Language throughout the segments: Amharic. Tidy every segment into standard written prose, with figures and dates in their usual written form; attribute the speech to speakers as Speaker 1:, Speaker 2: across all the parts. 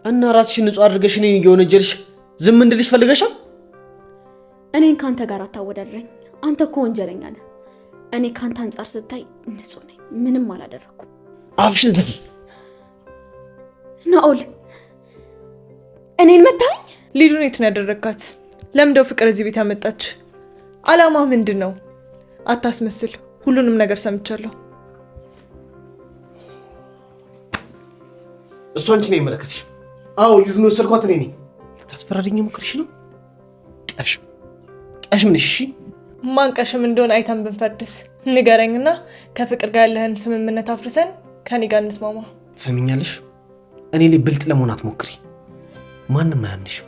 Speaker 1: እና ራስሽን ንጹህ አድርገሽ እኔን እየወነጀልሽ ዝም እንድልሽ ፈልገሻል?
Speaker 2: እኔን ከአንተ ጋር አታወዳድረኝ። አንተ እኮ ወንጀለኛ ነህ። እኔ ከአንተ አንጻር ስታይ ንጹህ ነኝ፣ ምንም አላደረኩም።
Speaker 1: አፍሽን ዝጊ።
Speaker 2: ናኦል እኔን መታኝ?
Speaker 3: ሊዱን የት ነው ያደረግካት? ለምንድነው ፍቅር እዚህ ቤት ያመጣች? አላማ ምንድን ነው? አታስመስል። ሁሉንም ነገር ሰምቻለሁ።
Speaker 1: እሱ አንቺን አይመለከትሽም። አዎ ሊዱን የወሰድኳት እኔ ነኝ። ልታስፈራሪኝ ሞክርሽ ነው? ቀሽም ቀሽም ነሽ። እሺ
Speaker 3: ማን ቀሽም እንደሆነ አይተን ብንፈርድስ? ንገረኝና ከፍቅር ጋር ያለህን ስምምነት አፍርሰን ከኔ ጋር እንስማማ።
Speaker 1: ትሰሚኛለሽ? እኔ ላይ ብልጥ ለመሆን አትሞክሪ። ማንም አያምንሽም።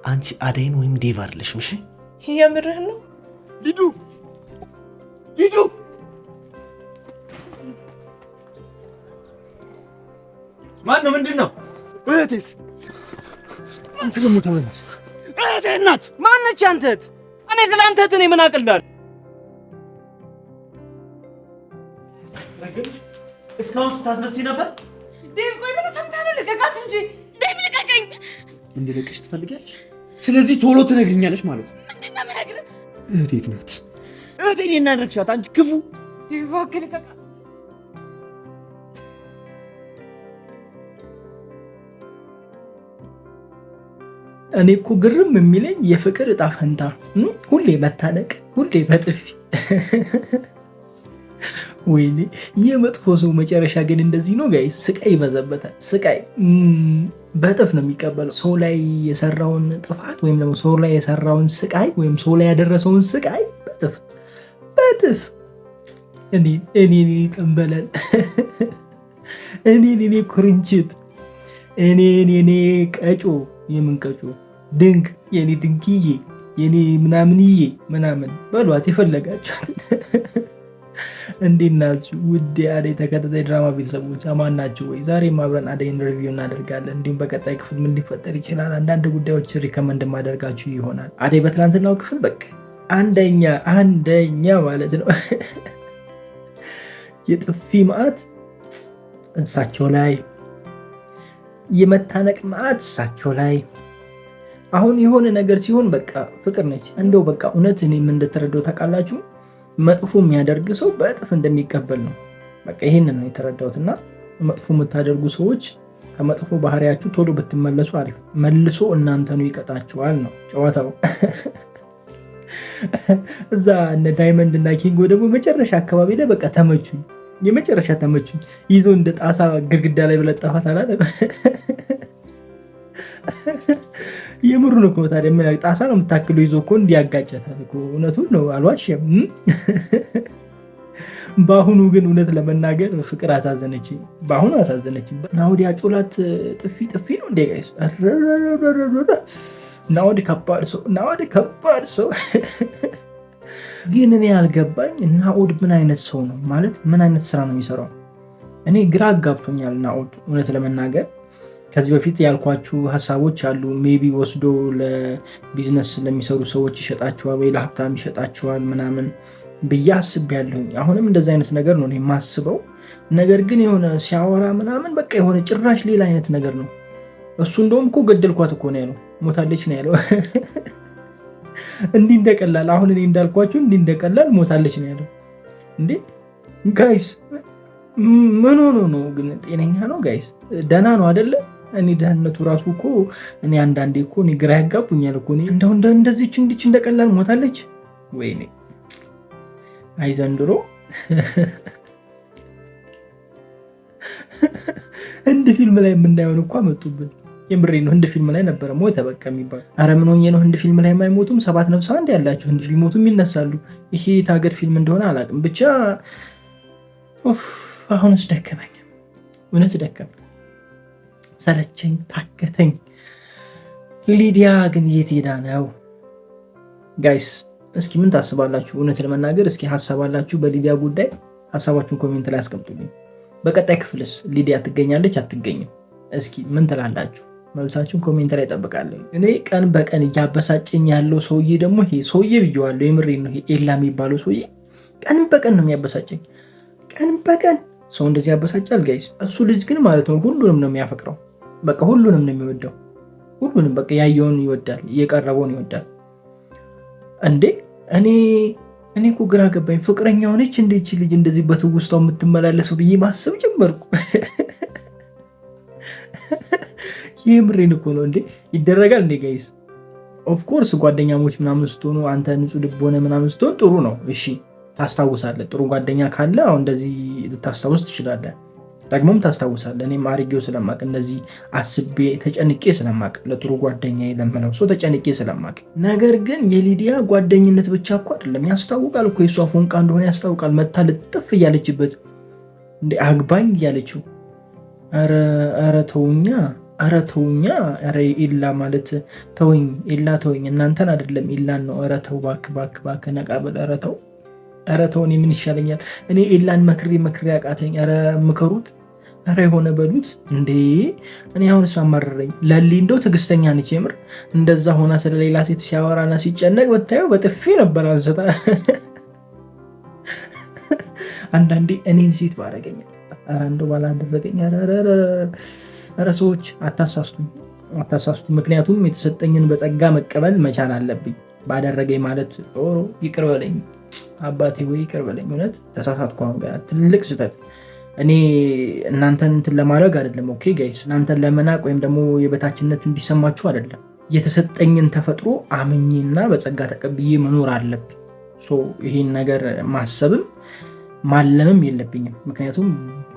Speaker 1: አንቺ አደይን ወይም ዴቭ አይደለሽም። እሺ
Speaker 3: የምርህን ነው?
Speaker 1: ሊዱ ሊዱ ማን ነው? ምንድን ነው?
Speaker 4: እህቴስ? አንተ ደግሞ ተመለስ። እህቴ ናት። ማነች አንተ እህት? እኔ ስለ አንተ እህት እኔ ምን አቅልዳለሁ?
Speaker 1: እስካሁን ስታስመስይ ነበር።
Speaker 3: ዴቭ ቆይ ምን ሰምተህ ነው? ልቀቃት እንጂ
Speaker 2: ዴቭ ልቀቀኝ።
Speaker 4: እንድለቅሽ ትፈልጊያለሽ? ስለዚህ ቶሎ ትነግሪኛለሽ ማለት ነው።
Speaker 2: ምንድን ነው የምነግርህ?
Speaker 4: እህቴ የት ናት? እህቴን የናደርግሻት አንቺ ክፉ።
Speaker 3: ዴቭ እባክህ ልቀቃት።
Speaker 5: እኔ እኮ ግርም የሚለኝ የፍቅር እጣ ፈንታ ሁሌ መታነቅ፣ ሁሌ በጥፊ። ወይኔ የመጥፎ ሰው መጨረሻ ግን እንደዚህ ነው guys። ስቃይ ይበዛበታል። ስቃይ በእጥፍ ነው የሚቀበለው። ሰው ላይ የሰራውን ጥፋት ወይም ደግሞ ሰው ላይ የሰራውን ስቃይ ወይም ሰው ላይ ያደረሰውን ስቃይ በእጥፍ በእጥፍ። እኔ እኔ ጠንበለል፣ እኔ እኔ ኩርንችት፣ እኔ እኔ ቀጮ፣ የምን ቀጮ ድንክ፣ የኔ ድንክዬ፣ የኔ ምናምንዬ ምናምን በሏት የፈለጋችኋት። እንዴት ናችሁ ውድ የአደይ ተከታታይ ድራማ ቤተሰቦች፣ አማን ናችሁ ወይ? ዛሬም አብረን አደይን review እናደርጋለን። እንዲሁም በቀጣይ ክፍል ምን ሊፈጠር ይችላል፣ አንዳንድ ጉዳዮች recommend ማደርጋችሁ ይሆናል። አደይ በትናንትናው ክፍል በቃ አንደኛ አንደኛ ማለት ነው የጥፊ መዓት እሳቸው ላይ፣ የመታነቅ መዓት እሳቸው ላይ። አሁን የሆነ ነገር ሲሆን በቃ ፍቅር ነች። እንደው በቃ እውነት እኔም እንደተረዳው ታውቃላችሁ፣ መጥፎ የሚያደርግ ሰው በእጥፍ እንደሚቀበል ነው። በቃ ይሄንን ነው የተረዳሁት። እና መጥፎ የምታደርጉ ሰዎች ከመጥፎ ባህሪያችሁ ቶሎ ብትመለሱ አሪፍ። መልሶ እናንተኑ ይቀጣችኋል ነው ጨዋታው። እዛ እነ ዳይመንድ እና ኪንጎ ደግሞ መጨረሻ አካባቢ ላይ በቃ ተመቹኝ፣ የመጨረሻ ተመቹኝ። ይዞ እንደ ጣሳ ግድግዳ ላይ ብለጠፋት አላለም። የምሩን እኮ ታዲያ ምን ጣሳ ነው የምታክለው? ይዞ እኮ እንዲያጋጨታል እኮ። እውነቱን ነው፣ አልዋሽም። በአሁኑ ግን እውነት ለመናገር ፍቅር አሳዘነችኝ። በአሁኑ አሳዘነችኝ። ናኦድ ያጮላት ጥፊ ጥፊ ነው እንዴ guys? ናኦድ ከባድ ሰው፣ ናኦድ ከባድ ሰው። ግን እኔ ያልገባኝ ናኦድ ምን አይነት ሰው ነው ማለት ምን አይነት ስራ ነው የሚሰራው? እኔ ግራ አጋብቶኛል ናኦድ እውነት ለመናገር። ከዚህ በፊት ያልኳችሁ ሀሳቦች አሉ። Maybe ወስዶ ለቢዝነስ ለሚሰሩ ሰዎች ይሸጣቸዋል ወይ ለሀብታም ይሸጣቸዋል ምናምን ብዬ አስቤያለሁኝ። አሁንም እንደዚ አይነት ነገር ነው የማስበው። ነገር ግን የሆነ ሲያወራ ምናምን በቃ የሆነ ጭራሽ ሌላ አይነት ነገር ነው። እሱ እንደውም እኮ ገደልኳት እኮ ነው ያለው፣ ሞታለች ነው ያለው። እንዲህ እንደቀላል አሁን እኔ እንዳልኳችሁ እንዲህ እንደቀላል ሞታለች ነው ያለው። እንዴ guys ምን ሆኖ ነው ግን? ጤነኛ ነው guys? ደህና ነው አይደለ? እኔ ደህንነቱ ራሱ እኮ እኔ አንዳንዴ እኮ እኔ ግራ ያጋቡኛል እኮ። እኔ እንደው እንደዚች እንዲች እንደቀላል ሞታለች። ወይኔ አይ ዘንድሮ ህንድ ፊልም ላይ የምናየውን እኮ አመጡብን። የምሬ ነው። ህንድ ፊልም ላይ ነበረ ሞተ በቃ የሚባል። አረ ምን ሆኜ ነው ህንድ ፊልም ላይ የማይሞቱም? ሰባት ነፍስ አንድ ያላቸው ህንድ ፊልሞቱም ይነሳሉ። ይሄ የት ሀገር ፊልም እንደሆነ አላውቅም። ብቻ አሁንስ ደከመኝ፣ እውነት ደከመኝ፣ ሰለቸኝ፣ ታከተኝ። ሊዲያ ግን የት ሄዳ ነው guys? እስኪ ምን ታስባላችሁ? እውነት ለመናገር እስኪ ሀሳብ አላችሁ በሊዲያ ጉዳይ? ሀሳባችሁን comment ላይ አስቀምጡልኝ። በቀጣይ ክፍልስ ሊዲያ ትገኛለች አትገኝም? እስኪ ምን ትላላችሁ? መልሳችሁን comment ላይ እጠብቃለሁ። እኔ ቀን በቀን እያበሳጨኝ ያለው ሰውዬ ደግሞ ይሄ ሰውዬ ብየዋለሁ፣ የምሬን ነው። ይሄ ኤላ የሚባለው ሰውዬ ቀን በቀን ነው የሚያበሳጨኝ። ቀን በቀን ሰው እንደዚህ ያበሳጫል guys። እሱ ልጅ ግን ማለት ነው ሁሉንም ነው የሚያፈቅረው። በቃ ሁሉንም ነው የሚወደው። ሁሉንም በቃ ያየውን ይወዳል፣ የቀረበውን ይወዳል። እንዴ እኔ እኔ እኮ ግራ ገባኝ። ፍቅረኛ ሆነች እንዴ ይቺ ልጅ እንደዚህ በትውስታው የምትመላለሰው ብዬ ማሰብ ጀመርኩ። የምሬን እኮ ነው። እንዴ ይደረጋል እንዴ guys? Of course ጓደኛሞች ምናምን ስትሆኑ አንተ ንጹህ ልብ ሆነ ምናምን ስትሆን ጥሩ ነው። እሺ ታስታውሳለህ። ጥሩ ጓደኛ ካለ አሁን እንደዚህ ልታስታውስ ትችላለህ። ደግሞም ታስታውሳለህ። እኔም አርጌው ስለማቅ እንደዚህ አስቤ ተጨንቄ ስለማቅ ለጥሩ ጓደኛ ለምለው ሰው ተጨንቄ ስለማቅ። ነገር ግን የሊዲያ ጓደኝነት ብቻ እኮ አይደለም፣ ያስታውቃል እኮ የእሷ ፎንቃ እንደሆነ ያስታውቃል። መታ ልጥፍ እያለችበት እንደ አግባኝ እያለችው። ኧረ ተውኛ፣ ኧረ ተውኛ፣ ኧረ ኢላ ማለት ተውኝ፣ ኢላ ተውኝ፣ እናንተን አይደለም ኢላን ነው። ኧረ ተው እባክህ፣ እባክህ፣ እባክህ ነቃ በል። ኧረ ተው፣ ኧረ ተው፣ እኔ ምን ይሻለኛል? እኔ ኢላን መክሬ መክሬ አቃተኝ። ኧረ ምከሩት፣ ኧረ የሆነ በሉት እንዴ! እኔ አሁን እሱ አማረረኝ። ለሊ እንደው ትዕግስተኛ ነች የምር። እንደዛ ሆና ስለሌላ ሴት ሲያወራና ሲጨነቅ ብታየው በጥፊ ነበር አንስታ። አንዳንዴ እኔን ሴት ባረገኝ፣ ኧረ እንደው ባላደረገኝ። ኧረ ሰዎች አታሳስቱኝ፣ አታሳስቱኝ። ምክንያቱም የተሰጠኝን በጸጋ መቀበል መቻል አለብኝ። ባደረገኝ ማለት ይቅር በለኝ አባቴ ወይ ይቅር በለኝ። እውነት ተሳሳትኩ። አሁን ገና ትልቅ ስህተት እኔ እናንተን እንትን ለማድረግ አይደለም። Okay guys፣ እናንተን ለመናቅ ወይም ደግሞ የበታችነት እንዲሰማችሁ አይደለም። የተሰጠኝን ተፈጥሮ አምኜና በጸጋ ተቀብዬ መኖር አለብኝ። So ይሄን ነገር ማሰብም ማለምም የለብኝም። ምክንያቱም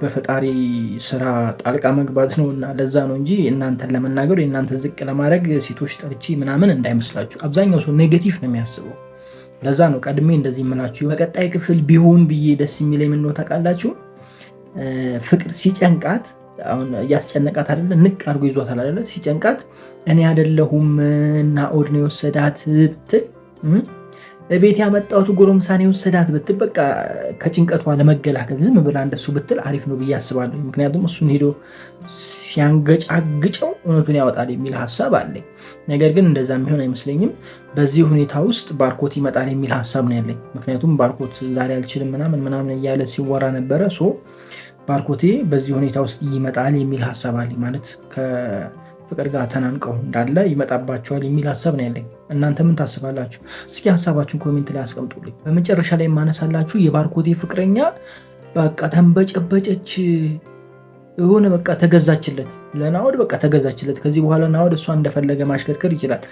Speaker 5: በፈጣሪ ስራ ጣልቃ መግባት ነው እና ለዛ ነው እንጂ እናንተን ለመናገር የእናንተ ዝቅ ለማድረግ ሴቶች ጠልቼ ምናምን እንዳይመስላችሁ። አብዛኛው ሰው negative ነው የሚያስበው። ለዛ ነው ቀድሜ እንደዚህ የምላችሁ። በቀጣይ ክፍል ቢሆን ብዬ ደስ የሚለኝ ምን ነው ታውቃላችሁ? ፍቅር ሲጨንቃት፣ አሁን እያስጨነቃት አይደለ? ንቅ አድርጎ ይዟታል አይደለ? ሲጨንቃት እኔ አይደለሁም ናኦድ ነው የወሰዳት ብትል፣ ቤት ያመጣሁት ጎረምሳ ነው የወሰዳት ብትል፣ በቃ ከጭንቀቷ ለመገላገል ዝም ብላ እንደሱ ብትል አሪፍ ነው ብዬ አስባለሁ። ምክንያቱም እሱን ሄዶ ሲያንገጫግጨው እውነቱን ያወጣል የሚል ሀሳብ አለኝ። ነገር ግን እንደዛ የሚሆን አይመስለኝም። በዚህ ሁኔታ ውስጥ ባርኮት ይመጣል የሚል ሀሳብ ነው ያለኝ። ምክንያቱም ባርኮት ዛሬ አልችልም ምናምን ምናምን እያለ ሲወራ ነበረ። So ባርኮቴ በዚህ ሁኔታ ውስጥ ይመጣል የሚል ሀሳብ አለኝ። ማለት ከፍቅር ጋር ተናንቀው እንዳለ ይመጣባቸዋል የሚል ሀሳብ ነው ያለኝ። እናንተ ምን ታስባላችሁ? እስኪ ሀሳባችሁን comment ላይ አስቀምጡልኝ። በመጨረሻ ላይ የማነሳላችሁ የባርኮቴ ፍቅረኛ በቃ ተንበጨበጨች፣ የሆነ በቃ ተገዛችለት፣ ለናኦድ በቃ ተገዛችለት። ከዚህ በኋላ ናኦድ እሷ እንደፈለገ ማሽከርከር ይችላል።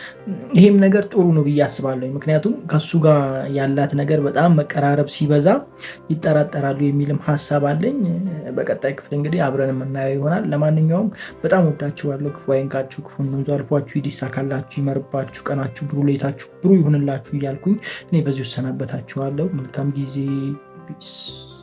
Speaker 5: ይሄም ነገር ጥሩ ነው ብዬ አስባለሁ። ምክንያቱም ከሱ ጋር ያላት ነገር በጣም መቀራረብ ሲበዛ ይጠራጠራሉ የሚልም ሀሳብ አለኝ። በቀጣይ ክፍል እንግዲህ አብረን የምናየው ይሆናል። ለማንኛውም በጣም ወዳችኋለሁ። ክፉ አይንካችሁ፣ ክፉን መንዙ አልፏችሁ ይሳካላችሁ፣ ይመርባችሁ፣ ቀናችሁ ብሩህ፣ ሌታችሁ ብሩህ ይሁንላችሁ እያልኩኝ እኔ በዚሁ እሰናበታችኋለሁ። መልካም ጊዜ። Peace.